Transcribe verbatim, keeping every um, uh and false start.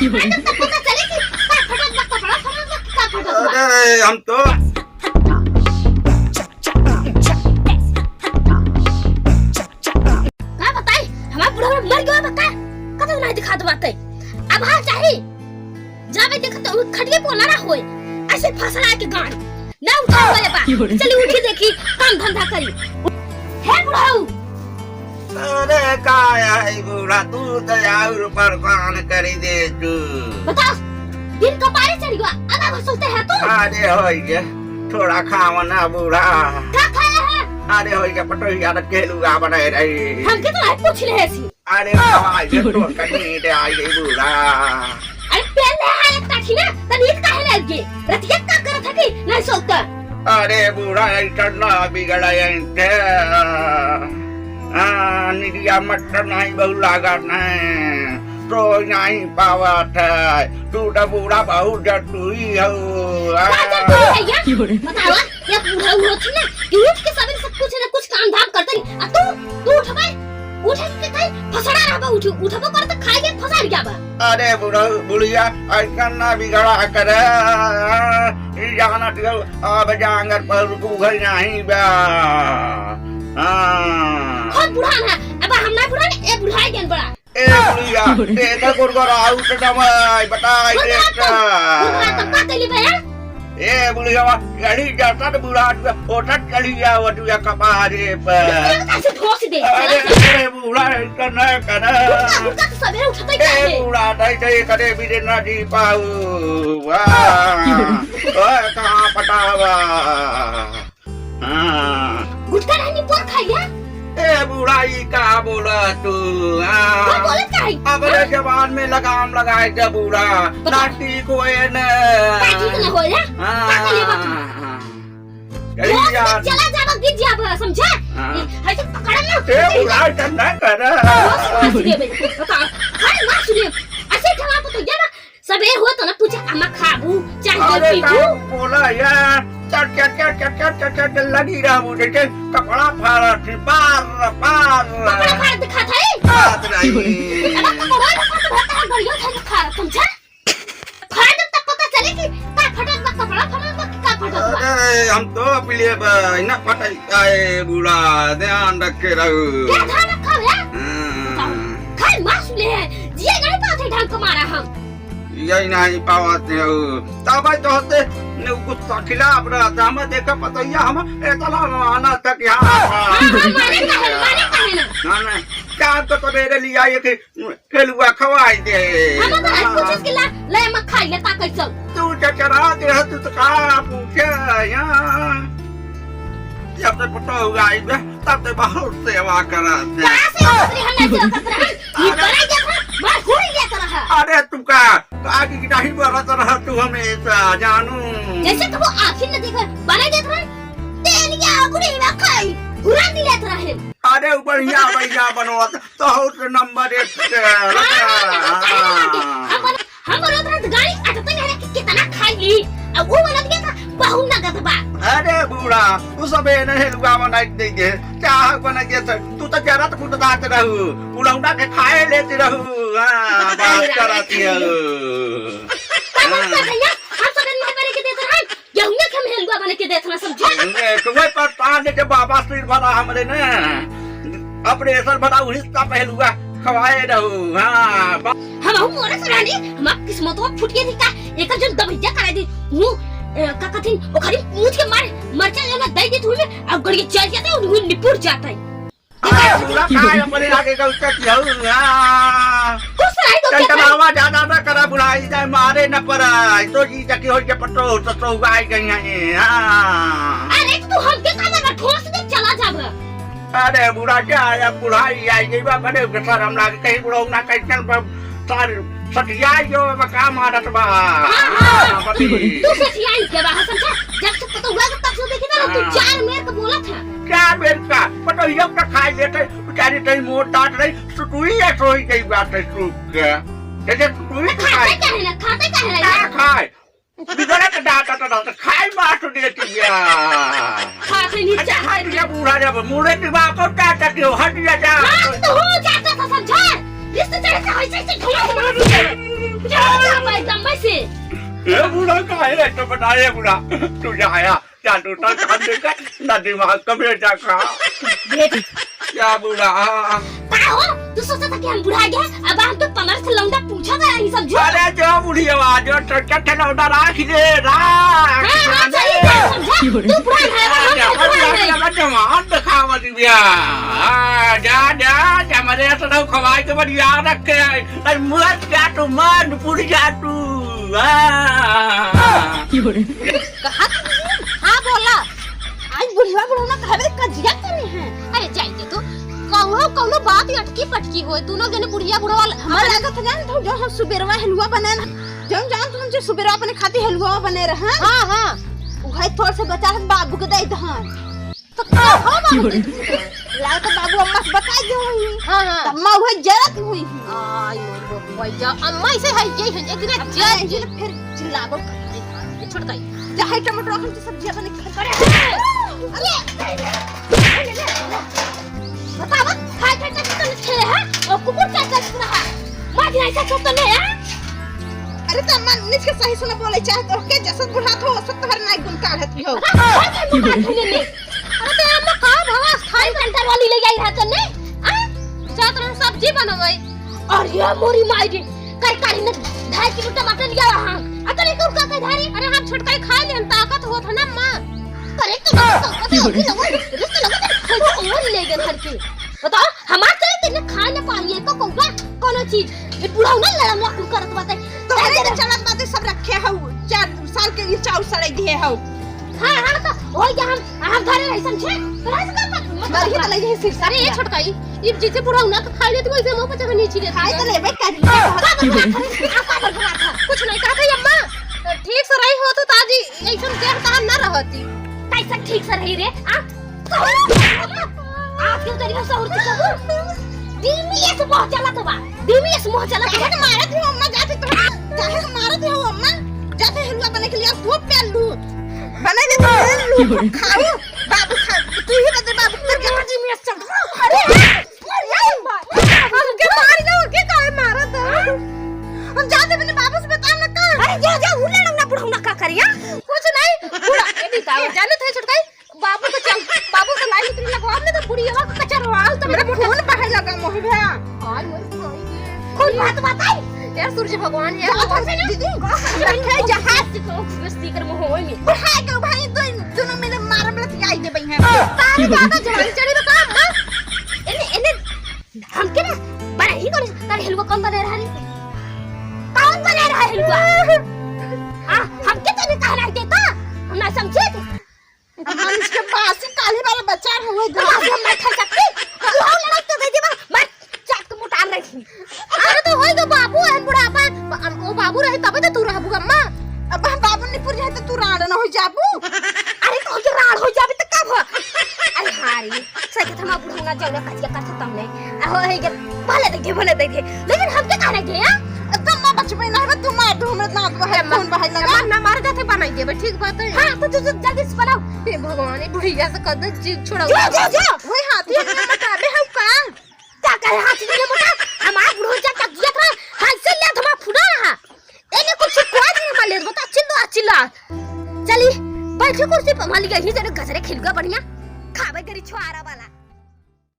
अरे, तब पता चले कि का फटत बा, कपड़ा फटत बा, का फटत बा। अरे, हम तो का बताई, हमार बुढ़वा मर गवा बा का? कतौ नाहीं दिखात बाटे। अब हाँ चाही, जाबे देखत तो खटिया पर लड़ा होए, ऐसे फसला के गाड़ी। ना उठा होए बा। चली उठी देखी, काम धंधा करी। हे बुढ़ऊ। अरे का है बूढ़ा, तू तो और परेशान करी दे तू। बताओ, दिन कपारे चढ़ गवा, अब अब सोते है तू? अरे होई गे, थोड़ा खावा ना बूढ़ा। का खाया है? अरे होई गे, पटोहिया रख के लुगा बनाए रही। हमके तो नहीं पूछ ले ऐसी। अरे भाई, ये तो कहीं नहीं आई गई बूढ़ा। अरे पहले आए एक काठी ना, तब ईद काहे ले आइए? रतिया का करत है कि नहीं सोता? अरे बूढ़ा, ऐसा ना बिगड़ा इनके। हाँ, निदिया मत नहीं बहु लागत नहीं, तो नहीं पावत है। तू तो बूढ़ा बहुत जतुई हो। का जतुई है या? बतावा, या बूढ़ा हुआ थी ना, कि उठ के सबेरे से कुछ ना कुछ काम धाम करते रही। आ तू, तू उठबे, उठे के कहीं फसड़ा रहबा, उठ, उठबो कर तो खाए के फसड़ गया बा। अरे बुढ़ऊ, बुढ़िया, ऐसा ना बिगड़ा करे। ई जाना दियो, अब जांगर पर रुकू घर नहीं बा। हाँ। हम बुढ़ा ना, अब हम ना बुढ़ा, ए बुढ़ाई गन बड़ा। ए बुढ़िया, ए तो गुरगुर आउट दवाई, बताई गुरगुर देखता। तो, गुरगुर तो का कइली बा, हाँ? ए बुढ़िया, यही जाता तो बुढ़ा, ओटत चली जाओ तू या कपारे पर। कैसे ठोस दे, अरे, हाँ? अरे बूढ़ा, ऐसा ना करा। गुरगुर, गुरगुर तो सबेरे उठते ही ए क्या है? बूढ़ा, नहीं, नहीं, करे भी ना जी पाऊ। वाह। ओए, कहाँ पटावा? हाँ। गुटखा रहनी पोर खाइया? ए बूढ़ा, ई का बोला तू? हाँ। का बोलत काहे? अपने हाँ? जबान में लगाम लगाए दे बूढ़ा। बता। ना ठीक होए न। का ठीक न होए, हाँ? हाँ। का करिए बाबू? हाँ। यही बहुत यार। चला जाबा, गिर जाबा, समझा? हाँ। ये, है तो पकड़ लो। ए बूढ़ा, ऐसा ना कर। बहुत मार सुनिए भाई, बता। हर मार सुनिए। ऐसे ठेला को तो जाना। सबेर होत ना पूछे, "अम्मा खाबू, चाय अरे पीबू?" का बोला यार, चट, चट, चट लगी रहबू, जैसे कपड़ा फाड़त है, पार, पार। कपड़ा फाड़ दिखात है? बात नहीं। अब कपड़ा फाड़ दिखात है, फाड़ समझा? फाड़ तब पता चले कि का फटत बा, कपड़ा फटत बा कि का फटत बा। अरे, हम तो अपने बा, ना फटल का है बूढ़ा, ध्यान रखे रहू। क्या ध्यान रखा है? हाँ। बताओ, खाली मार सुने हैं, जिए गए पाथे ढंग को मारा हम। यही नहीं पावत है। तब तो होते ने गुस्सा खिलाफ रहता, हम देखा पतैया हम इतना माना तक यहाँ। हाँ, हाँ, मारे काहे, मारे काहे ना? ना, ना, क्या तो तबेरे लिया ये कि खेलुआ खवाई दे। हम तो नहीं पूछे कि ला, ले मत खाई, ले ताकत चल। तू चचरा दे, तू तो का पूछे यहाँ? जब से पता हुआ आई बे, तब से बहुत सेवा करत है। का सेवा करत रहे? हम ना सेवा करत रहे। ये अरे। बड़ा क्या था? मार हुई क्या कर रहा? अरे तू का, आगे की नहीं बरत रहा तू हमेशा, जानू। जैसे कबो आँखी न देखे, बना देत रहे। तेल या गुड़ी ना खाई, हुरा दिलेत रहे। अरे बढ़िया, बढ़िया बनवत, तो हो तो नंबर एक पे। हाँ, हाँ, हाँ, हाँ, हाँ। हम बन-, हम बनत रहत गाड़ी अटते नहीं रहे कि कितना खाई ली। अब वो बनत गया था, बहुत नगद बा। अरे बूढ़ा, तू सब ए नहीं लुगा बनाई दे दे। चाह बना गया था, तू तो जरा तो कुछ बात रहू, बुढ़ौना के खाए लेती रहू। हाँ, बात अरे, कराती है। अरे, अरे, भैया, हम सब नहीं बने के देते हैं। गेहूं के हम हेलुआ बने के देत ना समझे। ए, तो वही पर तान दे के बाबा सिर भरा हमरे ने। अपने सर भरा उही का पहलुआ खवाए रहू। हाँ, बा- हम हूँ मोरे से रहनी, हमार किस्मतवा फूट गई थी का? एकर जन दबैया करा दी। हूँ, ए, का कथिन, ओखरी पूछ के मार, मरचा जो ना दे दी तू में, अब गड़िया चल जाते, उन्हीं निपुर जाता है। अरे, बुढ़ा, काय अपने लागे का उसका किया हुआ? कुछ नहीं तो क्या टनटनावा ज्यादा ना करा, बुढ़ा, इधर मारे न पड़ा। तो जी तक हो के पटो, तो, तो उगाई गई हैं, हाँ। अरे, तू हमके का लगा, ठोस दे, चला जाब। अरे, बुढ़ा, क्या है, अब बुढ़ाई आई गई बा, बड़े के शर्म लागे, कहीं बुढ़ऊ ना कहीं चल, बा, सारे सठियाई जो बा, का मारत बा। हाँ, हाँ। हाँ, बड़ी। तू सठियाई के बा, समझा? जब से पता हुआ, तब से देखी ना, तू हाँ। चार मेर के बोलत है। चार बेर का, पटोहिया का खाई लेते, बेचारी तई मोट डांट रही, सुतुई या सोई गई बात है सुख के। जैसे सुतुई खाते खाई। काहे ना, खाते काहे ना? क्या खाए? बिगड़त डांट तो डांट, खाई मार तो देती है। खाते नहीं अच्छा, चाहते। हट जा बूढ़ा, जब मुड़े दिमाग को डांट के हो, हट जा, जा। हाँ, तो हो जाता था समझा। रिश्ते चढ़े से होई से, से धुआं से मार दे। चुपचाप एकदम वैसे। ए बूढ़ा, काहे रे तो बता, ए बूढ़ा, तू जा आया, क्या तू तो काम देखा, ना दिमाग का बेटा का। देख। क्या बूढ़ा? का हो? तू सोचा था कि हम बुढ़ा गए? अब हम तो पन्द्रह से लौंडा पूछा था यही सब जो। अरे जो बुढ़िया, जो छोटा छोटा लौंडा राख ले, राख। हाँ, हाँ, चलिए, जा, समझा। तू बुढ़ा है, हम अरे, तो बुढ़ा अरे, है। अरे, जवान दिखावा दिव्या। हाँ, जा, जा, जा, मरे तो ना खवाई के बढ़िया रखे है। अरे, मत जा तू, मत बुढ़ जा तू। हाँ। कहा था तुमने? हाँ, बोला। आज बुढ़िया बुढ़ौना कहबे कजिया करे हैं। अरे, जाइए तो। कौनो, कौनो बात ही अटकी पटकी होए। दोनों जने बुढ़िया बुढ़वा ल-, हमारे लागत है, जान तो जो हम सुबेरवा हलवा बने ना, जौन जान तो हम जो सुबेरवा अपने खातिर हलवा बने रहे। हाँ, हाँ। उहे थोड़ से बचा है, बाबू के दे दहन। तो का हो बाबू? की हो रही? लाओ तो बाबू अम्मा से बताई दे हुई। हाँ, हाँ। तो अम्मा उहे जरत हुई। आई मोर भैया, अम्मा ऐसे है, ये है, इतना अब जर ये फिर चिल्लाबो कर। ये छोड़ दे। चाहे टमाटर हम तो सब्जियां बने के करे। अरे, बतावा, खाए खाए के तो खेले है, और कुकुर का कर रहा है। मार दिया ऐसा छोड़ तो ले, हाँ? अरे तो अम्मा, निज के सही सुना बोले, चाहे तो के जसत बुढ़ा थो, सब तोहर नाई गुण काढ़त हो। हाँ, हाँ, हाँ, हाँ, हाँ, हाँ। अरे तो अम्मा, का भवा स्थाई सेंटर वाली ले आई है तन्ने? आ? जात रहन सब्जी बनवाई। अरे मोरी माई रे, कर कारी ने ढाई किलो टमाटर लिया रहा। अतने को का कह धारी? अरे हम छोटकाई खाए ले, हम ताकत होत है ना अम्मा। अरे तो ताकत होत है, लगा, रिश्ते लगा, और ले गए घर के। बताओ, हमार चले तेने खाए ना पाइए को कौवा, कोनो चीज। ये बुढ़ऊ ना लड़म लाकुर करत बाटे। तोहरे के चलत बाटे, सब रखे हऊ। चार साल के ये चाउर सड़ाई दिए हऊ। हाँ, हाँ, तो होई क्या हम, हम घरे रही समझे? तो रह सका मत, मत मर ही बोला। तो लगी है सिर अरे, ये साथ छोटका, ई, ई जैसे बुढ़ऊ ना खाए लेती, वैसे मुंह पे चढ़ नीचे लेती खाए है। तो लेबे करी। हाँ, का बदमाश है? आप का बदमाश है? कुछ नहीं कहा था, अम्मा। ठीक से रही हो तो ताजी, ऐसन देह तान ना रहती। कैसे ठीक से रही रे? आ? आज के तरीका से और चीज़ को धीमी से मोह चला तो बा। धीमी से मोह चला तो काहे के मारत हो अम्मा? जाते तो काहे के मारत हो अम्मा? जाते हलवा बने के लिए धूप पे लू। बने दे तो लू खाओ। बाबू खा, तू ही बदे बाबू के जा। धीमी से चल। अरे, अरे, हमके मार लो, के काहे मारत हो? हम जाते बने बाबू से बताओ ना का। अरे, जा, जा, उले ना बुढ़ऊ ना का करिया? कुछ नहीं, बूढ़ा, ये भी बताओ, जानत है छोटकाई? बाबू के चल, बाबू के लाई उतरी लगवा, हमने तो बुढ़िया का कचर हुआ, तो मेरा मेरा खून बहे लगा मोह भया। हाय मोर भाई रे। खून बात बताई। यार सूरज भगवान है, जा, वो जा, से ना दीदी, रखे जहाज। सीकर मोह होई में। बुढ़ाए के भाई दो, दोनों मिले मार में लतियाई दे बई हैं। तारे ज्यादा जवानी चढ़ी बता अम्मा। एने, एने, हमके ना बड़ा ही कौन, तारे हलवा कौन बने रहा रे? कौन बने रहा हलवा? आ, हमके तो नहीं कहना देता, हम ना समझे थे। अब हम इसके बासी काली वाला बच्चा है, वही तो बासी हम नहीं खा सकते। तू हो लड़ाई तो दे दे, मैं चाट के मुटार रही। अरे तो होई तो बाबू है बुढ़ापा, ब-, अम, वो बाबू रहे तबे तो तू रहबू अम्मा। अब हम बाबू निपुर जाए तो तू राड़ न हो जाबू। अरे तो के राड़ हो जाबे तो कब हो? अरे हाँ रे, सही कहत हमार बुढ़ऊ ना जौना कचिया करत तमने। आ हो है के भले देखे, भले देखे, लेकिन हमके का नहीं दे, हाँ? एकदम माँ बचबे ना है, तू मार दो, हमरा दांत बहाई, अरे खून बहाई लगा। मार ना, मार जाते बनाई देबे, ठीक बात है। हाँ, तो जो, जो जल्दी से बनाओ। हे भगवान, ये बुढ़िया से कद जीव छुड़ाओ। जो, जो, जो। वही हाथी में बताबे हम का? क्या करे हाथ में बता? हमार बुढ़ऊ जा तक जियत रहा, हाथ से ले धमा फुला रहा। एने कुछ कोई नहीं हमार ले बता, चिल्ला, चिल्ला। चली, बैठे कुर्सी पर, हमार लिए ही जने गजरे खिलगा बढ़िया। खावे करी छुआरा वाला।